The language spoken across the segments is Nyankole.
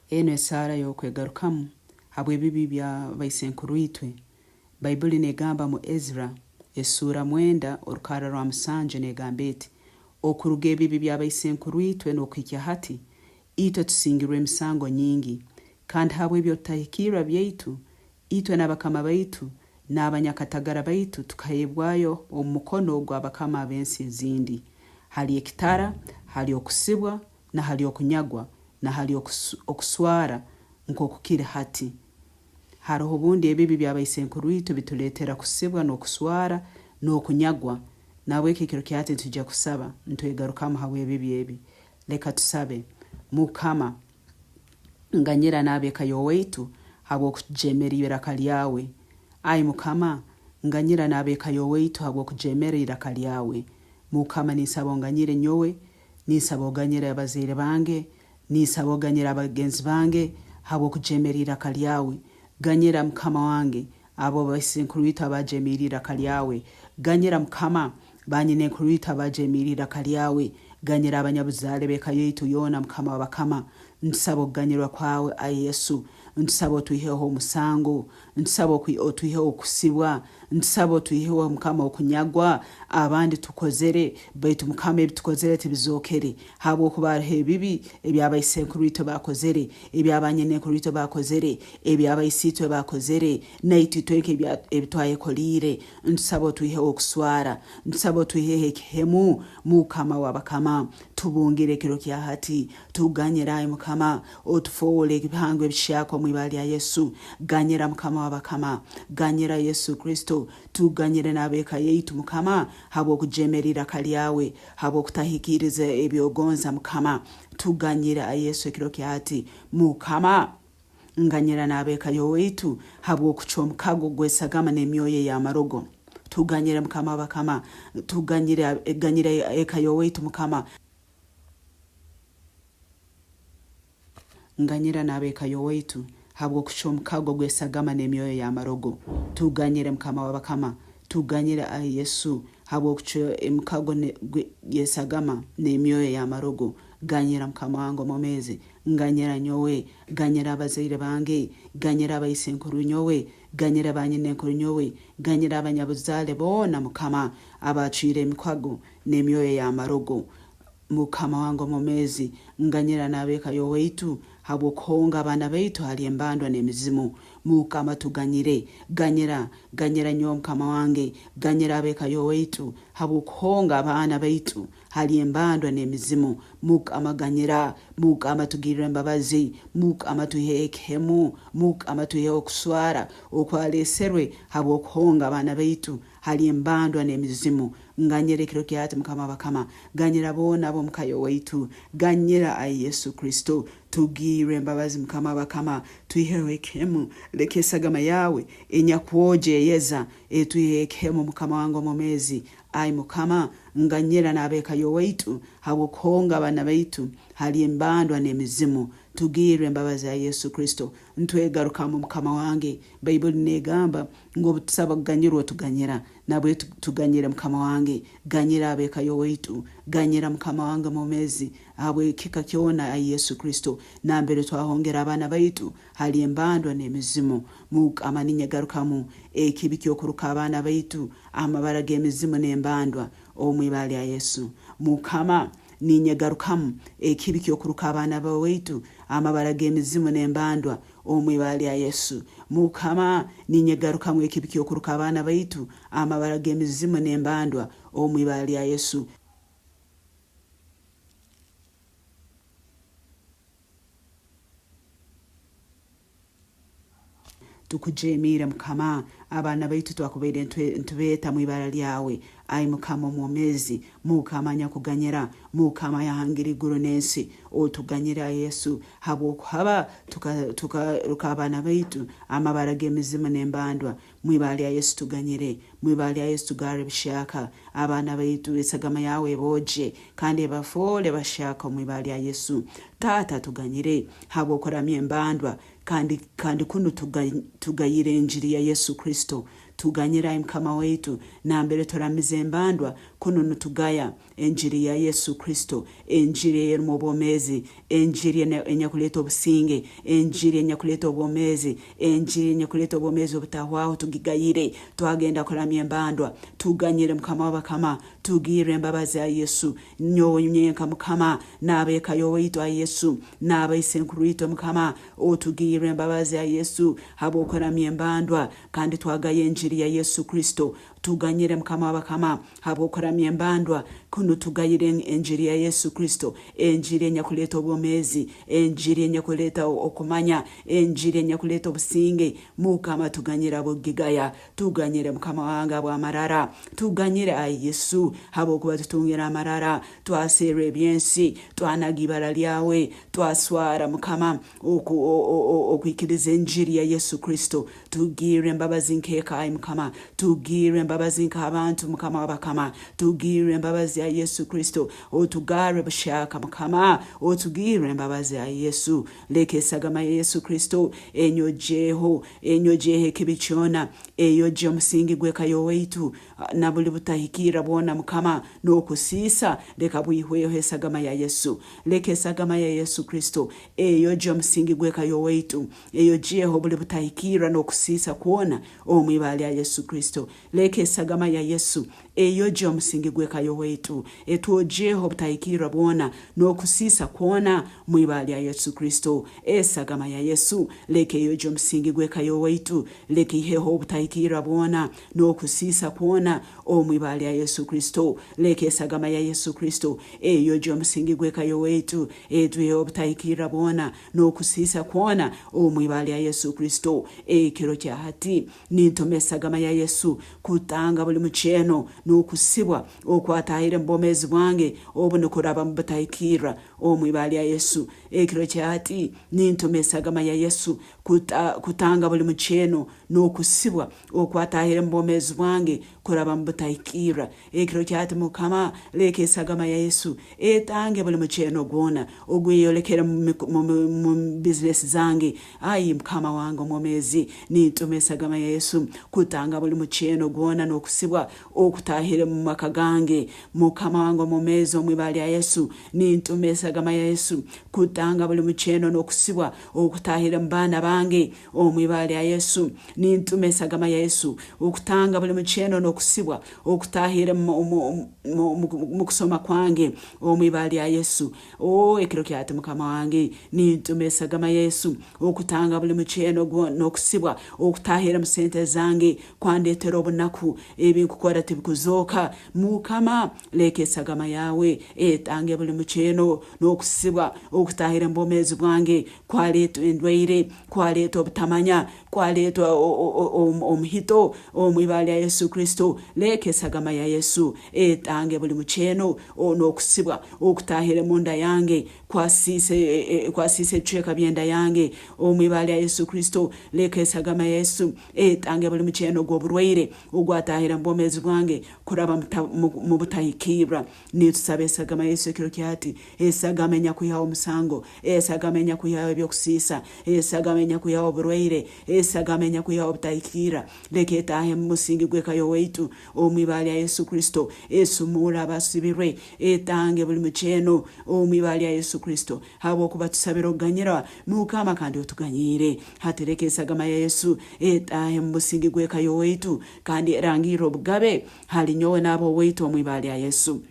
Enu esaara y'okwegarukamu habw'ebibi bya baisenkuruitwe. Baibuli negamba mu Ezra esuura mwenda orukarra rwa musanju negamba eti, Okuruga ebibi bya baisenkuruitwe n'okuhikya hati, itwe tusingirwe emisango nyingi, kandi habw'eby'otutahikirra byaitu, itwe n'abakama baitu n'abanyakatagara baitu tukahebwayo omu mukono gw'abakama ab'ensi ezindi, hali ekitara, hali okusibwa, na hali okunyagwa, na hali okuswara, nk'okukiri hati. Haroho obundi ebibi bya baisenkuruitwe bituleetera kusibwa n'okuswara n'okunyagwa, nahabweki ekiro kya hati nitwija kusaba nitwegarukamu habw'ebibi ebi. Leka tusabe. Mukama, nganyira n'ab'eka y'owaitu habw'okujeemera iraka lyawe. Ai Mukama, nganyira n'ab'eka y'owaitu habw'okujeemera iraka lyawe. Mukama ninsaba onganyire nyowe Ninsaba oganyire abazaire bange, ninsaba oganyire abagenzi bange habw'okujeemera iraka lyawe. Ganyira Mukama wange abo baisenkuruitwe abajeemiire iraka lyawe. Ganyira Mukama banyinenkuru-itwe abajeemiire iraka lyawe. Ganyira abanyabuzaale b'eka yaitu yoona Mukama w'abakama. Ntusaba okuganyirwa kwawe ai Yesu. Ntusaba otwiheho omusango. Ntusaba otwiheho okusibwa. Ntusaba otwiheho Mukama okunyagwa. Abandi tukozere, baitu Mukama ebi tukozere tibizookere, habwokuba haroho ebibi ebya baisenkuruitwe baakozere, ebya banyinenkuru-itwe baakozere, ebya baisiitwe baakozere, naitwe itwenka ebi twayekoliire. Ntusaba otwiheho okuswara. Ntusaba otwiheho ekihemu, Mukama w'abakama. Tubungire ekiro kya hati. Tuganyire ai Mukama, otufoole ebihangwa ebihyaka omu ibara lya Yesu. Ganyira Mukama w'abakama, ganyira Yesu Kristo, tuganyire n'ab'eka yaitu Mukama habw'okujeemera iraka lyawe, habw'okutahikiiriza eby'ogonza Mukama. Tuganyire ai Yesu ekiro kya hati. Mukama, nganyira n'ab'eka y'owaitu habw'okucwa omukago gw'esagama n'emyoyo ey'amarogo. Tuganyire Mukama w'abakama, tuganyire, ganyira eka y'owaitu Mukama. Nganyira n'ab'eka y'owaitu habw'okucwa omukago gw'esagama n'emyoyo y'amarogo. Tuganyire Mukama w'abakama. Tuganyire ai Yesu habw'okucwa emikago y'esagama n'emyoyo y'amarogo. Ganyira Mukama wange omwomeezi. Nganyira nyowe. Ganyira abazaire bange. Ganyira baisenkuru nyowe. Ganyira banyinenkuru nyowe. Ganyira abanyabuzaale boona Mukama abaacwire emikago n'emyoyo y'amarogo. Mukama wange omwomeezi, nganyira n'ab'eka y'owaitu habw'okuhonga abaana baitu hali embandwa n'emizimu. Mukama tuganyire. Ganyira, ganyira nyowe Mukama wange, ganyira ab'eka y'owaitu habw'okuhonga abaana baitu hali embandwa n'emizimu. Mukama ganyira. Mukama tugirre embabazi. Mukama twiheho ekihemu. Mukama twiheho okuswara okwaleserwe habw'okuhonga abaana baitu hali embandwa n'emizimu. Nganyira ekiro kya hati, Mukama w'abakama. Ganyira boona ab'omu ka y'owaitu. Ganyira, ai Yesu Kristo. Tugirre embabazi, Mukama w'abakama. Twiheho ekihemu. Leka esagama yaawe enyakwogya eyeza etwiheho ekihemu, Mukama wange omwomeezi. Ai Mukama, nganyira n'ab'eka y'owaitu habw'okuhonga abaana baitu hali embandwa n'emizimu. Tugirre embabazi, ai Yesu Kristo. Ntwegarukamu, Mukama wange. Baibuli n'egamba ngu obu tusaba kuganyirwa otuganyira. Nabwe tuganyire Mukama wange, ganyira ab'eka y'owaitu, ganyira Mukama wange omwomezi habw'ekika kyona ai Yesu Kristo, nambere twahongera abaana baitu hali embandwa n'emizimu. Mukama ninyegarukamu ekibi ky'okuruka abaana baitu amabara g'emizimu n'embandwa omu ibara lya Yesu. Mukama ninyegarukamu ekibi ky'okuruka abaana b'owaitu amabara g'emizimu n'embandwa Omu ibara lya Yesu. Mukama, ninyegarukamu ekibi ky'okuruka abaana baitu amabara g'emizimu n'embandwa, omu ibara lya Yesu. Tukujeemiire, Mukama. Abaana baitu twakubaire nitubeeta mu ibara lyawe, ai Mukama omwomeezi, Mukama anyakuganyira, Mukama ayahangire iguru n'ensi. Otuganyire, ai Yesu, habw'okuhaba tukaruka abaana baitu amabara g'emizimu n'embandwa. Mu ibara lya Yesu tuganyire. Mu ibara lya Yesu tugarre buhyaka abaana baitu, esagama yaawe eboogye kandi ebafoole bahyaka omu ibara lya Yesu. Taata tuganyire habw'okuramya embandwa kandi kandi kunu tugayire enjiri ya Yesu Kristo. Tuganyire ai Mukama waitu nambere turamize embandwa. Kunu nitugaya enjiri ya Yesu Kristo, enjiri eyerimu obwomeezi, enjiri enyakuleeta obusinge, enjiri enyakuleeta obwomeezi, enjiri enyakuleeta obwomeezi obutahwaho tugigayire, twagenda kuramya embandwa. Tuganyire Mukama w'abakama, tugirre embabazi ai Yesu, nyowe nyenka Mukama, n'ab'eka y'owaitu ai Yesu, n'abaisenkuruitwe Mukama, otugirre embabazi ai Yesu, habw'okuramya embandwa, kandi twagaya enjiri ya Yesu Kristo. Tuganyire Mukama w'abakama, habw'okuramya embandwa, kunu tugayire enjiri ya Yesu Kristo, enjiri enyakuleeta obwomeezi, enjiri enyakuleeta okumanya, enjiri enyakuleeta obusinge. Mukama tuganyire habw'okugigaya, tuganyire Mukama wange habw'amarara, tuganyire ai Yesu habwokuba tutungire amarara, twaserra eby'ensi, twanaga ibara lyawe, twaswara Mukama okwikiriza enjiri ya Yesu Kristo. Tugirre embabazi nk'eka ai Mukama, tugirre embabazi nk'abantu Mukama w'abakama, tugirre embabazi ai Yesu Kristo, otugarre buhyaka Mukama, otugirre embabazi ai Yesu. Leka esagama ya Yesu Kristo enyogyeho, enyogyeho ekibi kyona, eyogye omusingi gw'eka y'owaitu na buli butahikirra bwona Mukama, n'okusiisa, leka bwihweho esagama ya Yesu. Leka esagama ya Yesu Kristo eyogye omusingi gw'eka y'owaitu, Eyogyeho buli butahikirra n'okusiisa kwona omu ibara lya Yesu Kristo. Leka esagama ya Yesu eyogye omusingi gw'eka y'owaitu, etwogyeho obutahikirra bwona n'okusiisa kwona mu ibara lya Yesu Kristo. Esagama ya Yesu leka eyogye omusingi gw'eka y'owaitu, leka eiheho obutahikirra bwona n'okusiisa kwona omu ibara lya Yesu Kristo. Leka esagama ya Yesu Kristo eyogye omusingi gw'eka y'owaitu, etwiheho obutahikirra bwona n'okusiisa kwona omu ibara lya Yesu Kristo. Ekiro kya hati, nintoma esagama ya Yesu kutanga buli mukyeno n'okusibwa okwatahire mu bwomeezi bwange obu nikuraba mu butahikirra omu ibara lya Yesu. Ekiro kya hati, nintoma esagama ya Yesu kutanga buli mukyeno n'okusibwa okwatahire mu bwomeezi bwange kuraba mu butahikirra. Ekiro kya hati Mukama, leka esagama ya Yesu etange buli mukyeno gwona ogweyolekere mu bizinesi zange. Ai Mukama wange omwomezi, nintuma esagama ya Yesu kutanga buli mukyeno gwona n'okusibwa okutahire mu maka gange. Mukama wange omwomezi, omu ibara lya Yesu, nintuma esagama ya Yesu kutanga buli mukyeno n'okusibwa okutahire mu baana bange. Omu ibara lya Yesu, nintuma esagama ya Yesu okutanga buli mukyeno n'okusibwa okutahire mu kusoma kwange omu ibara lya Yesu. Oo, ekiro kya hati Mukama wange, nintuma esagama ya Yesu okutanga buli mukyeno n'okusibwa okutahire mu sente zange kwandetera obunaku, ebinkukora tibikuzooka. Mukama, leka esagama yawe etange buli mukyeno n'okusibwa okutahire mu bwomeezi bwange kwaleetwa endwaire, kwaleetwa obutamanya, kwaleetwa omuhito, omu ibara lya Yesu Kristo, leka esagama ya Yesu etange buli mukyeno n'okusibwa okutahire munda yange, kwasiisa kwasiisa ebicweka by'enda yange, omu ibara lya Yesu Kristo, leka esagama ya Yesu etange buli mukyeno gw'oburwaire ogwatahire mu bwomeezi bwange kuraba mu butahikirra. Nitusaba esagama ya Yesu ekiro kya hati, esagama enyakwihaho omusango, esagama enyakwihaho eby'okusiisa, esagama enyakwihaho oburwaire, esagama enyakwihaho obutahikirra, leka etaahe mu musingi gw'eka y'owaitu, omu ibara lya Yesu Kristo, esumurre abasibirwe, etange buli mukyeno, omu ibara lya Yesu Kristo, habwokuba tusabire okuganyirwa, Mukama, kandi otuganyiire. Hati leka esagama ya Yesu etaahe mu musingi gw'eka y'owaitu, kandi erangirre obugabe hali nyowe n'ab'owaitu omu ibara lya Yesu.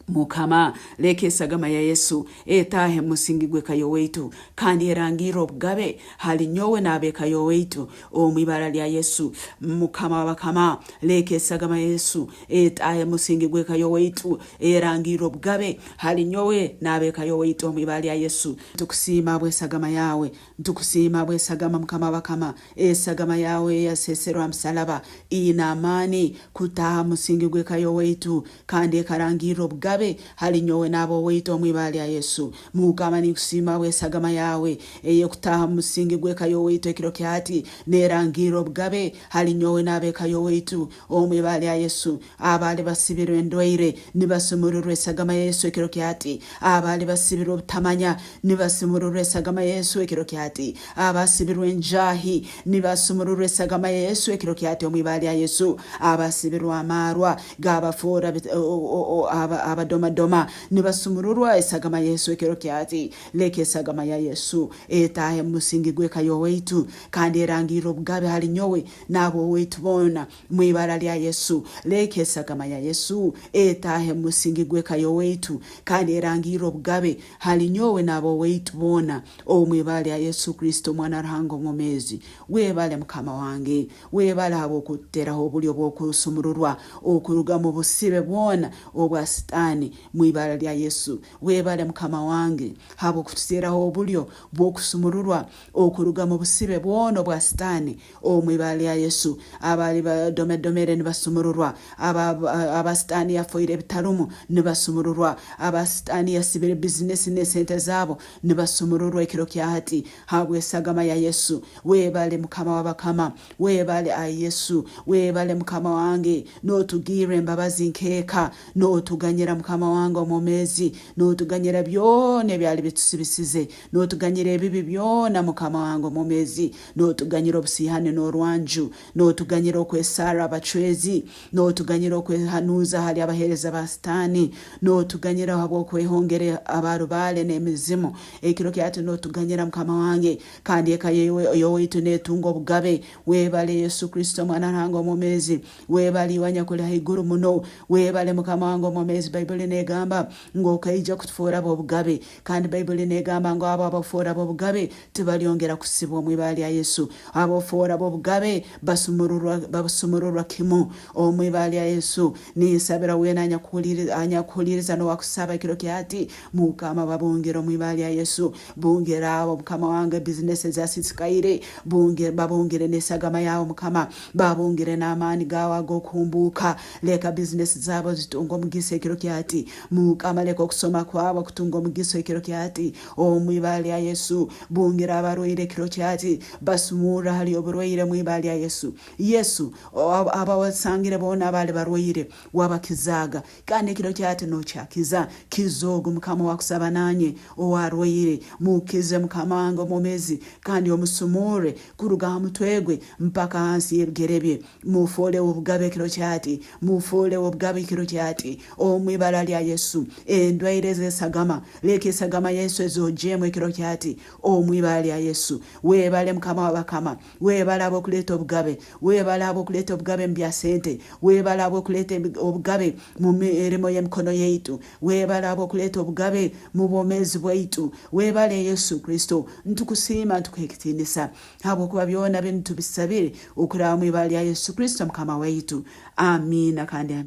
Mukama, leka esagama ya Yesu etaahe mu musingi gw'eka y'owaitu kandi erangirre obugabe hali nyowe n'ab'eka y'owaitu omu ibara lya Yesu. Mukama w'abakama, leka esagama ya Yesu etaahe mu musingi gw'eka y'owaitu erangirre obugabe hali nyowe n'ab'eka y'owaitu omu ibara lya Yesu. Nitukusiima habw'esagama yaawe. Nitukusiima habw'esagama Mukama w'abakama. Esagama yaawe eyaseeserwe ha musalaba ine amaani kutaaha mu musingi gw'eka y'owaitu kandi ekarangirra obugabe. obugabe hali nyowe n'ab'owaitu omu ibara lya Yesu. Mukama ninkusiima habw'esagama yaawe ey'ekutaaha mu musingi gw'eka y'owaitu ekiro kya hati, n'erangirra obugabe hali nyowe n'ab'eka y'owaitu omu ibara lya Yesu. Abaali basibirwe endwaire nibasumururwa esagama ya Yesu ekiro kya hati. Abaali basibirwe obutamanya nibasumururwa esagama ya Yesu ekiro kya hati. Abasibirwe enjaahi nibasumururwa esagama ya Yesu ekiro kya hati omu ibara lya Yesu. Abasibirwe amaarwa gaabafoora abadomadoma nibasumururwa esagama ya Yesu ekiro kya hati. Leka esagama ya Yesu etaahe mu musingi gw'eka y'owaitu kandi erangirre obugabe hali nyowe n'ab'owaitu boona Mu ibara lya Yesu, leka esagama ya Yesu etaahe mu musingi gw'eka y'owaitu kandi erangirre obugabe hali nyowe n'ab'owaitu boona omu ibara lya Yesu Kristo Omwana wa Ruhanga omwomeezi. Webale Mukama wange. Webale habw'okututeraho obulyo bw'okusumururwa okuruga mu busibe bwona obwa Sitaani mu ibara lya Yesu. Webale Mukama wange habw'okututeraho obulyo bw'okusumururwa okuruga mu busibe bwona obwa Sitaani Omu ibara lya Yesu, abaali badomedomere nibasumururwa, aba Sitaani yafoire ebitarumu nibasumururwa, aba Sitaani yasibire bizinesi n'esente zaabo nibasumururwa ekiro kya hati habw'esagama ya Yesu. Webale Mukama w'abakama, webale ai Yesu, webale Mukama wange, n'otugirra embabazi nk'eka, n'otuganyira Mukama wange omwomeezi, n'otuganyira byona ebyali bitusibisize, n'otuganyira ebibi byona Mukama wange omwomeezi. N'otuganyira obusiihani n'orwanju, n'otuganyira okwesarra abacwezi, n'otuganyira okwehanuuza hali abaheereza ba Sitaani, n'otuganyira habw'okwehongera abarubaale n'emizimu. Ekiro kya hati n'otuganyira Mukama wange, kandi eka y'owaitu n'etunga obugabe. Webale Yesu Kristo Omwana wa Ruhanga omwomeezi. Webale iwe anyakuli haiguru muno. Webale Mukama wange omwomeezi. Baibuli n'egamba ngu okaija kutufoora b'obugabe, kandi Baibuli n'egamba ngu abo abafoora b'obugabe Tibalyongera kusibwa omu ibara lya Yesu. Abofoora b'obugabe basumururwa kimu omu ibara lya Yesu. Ninsabira weena anyakuhuliiriza n'owakusaba ekiro kya hati, Mukama babungire omu ibara lya Yesu. Bungira abo Mukama wange bizinesi ezasisikaire, babungire n'esagama yawe Mukama, babungire n'amaani gawe ag'okuhumbuuka. Leka bizinesi zabo zitunge omugisa ekiro kya hati. Mukama leka okusoma kwabo kutunge omugisa ekiro kya hati. Omu ibara lya Yesu, bungira abarwaire ekiro kyati, basumurre hali oburwaire omu ibara lya Yesu. Yesu, abawasangire boona abaali barwaire, wabakizaaga, kandi ekiro kyati nokyakiza. Kiza ogu, Mukama, owakusaba nanye, owarwaire. Mukize, Mukama wange omwomezi, kandi omusumurre kuruga ha mutwe gwe mpaka hansi y'ebigere bye. Mufoole w'obugabe ekiro kyati, mufoole w'obugabe ekiro kyati, omu ibara lya Yesu. Endwaire ez'esagama, Leka esagama ya Yesu ezogyemu ekiro kyati, omu ibara lya Yesu. Webale Mukama w'abakama. Webale habw'okuleeta obugabe. Webale habw'okuleeta obugabe mu bya sente. Webale habw'okuleeta obugabe mu mirimo y'emikono yaitu. Webale habw'okuleeta obugabe mu bwomeezi bwaitu. Webale Yesu Kristo. Nitukusiima, nitukuha ekitiinisa habwokuba byona binu tubisabire okuraba mu ibara lya Yesu Kristo Mukama waitu. Amiina kandi Amiina.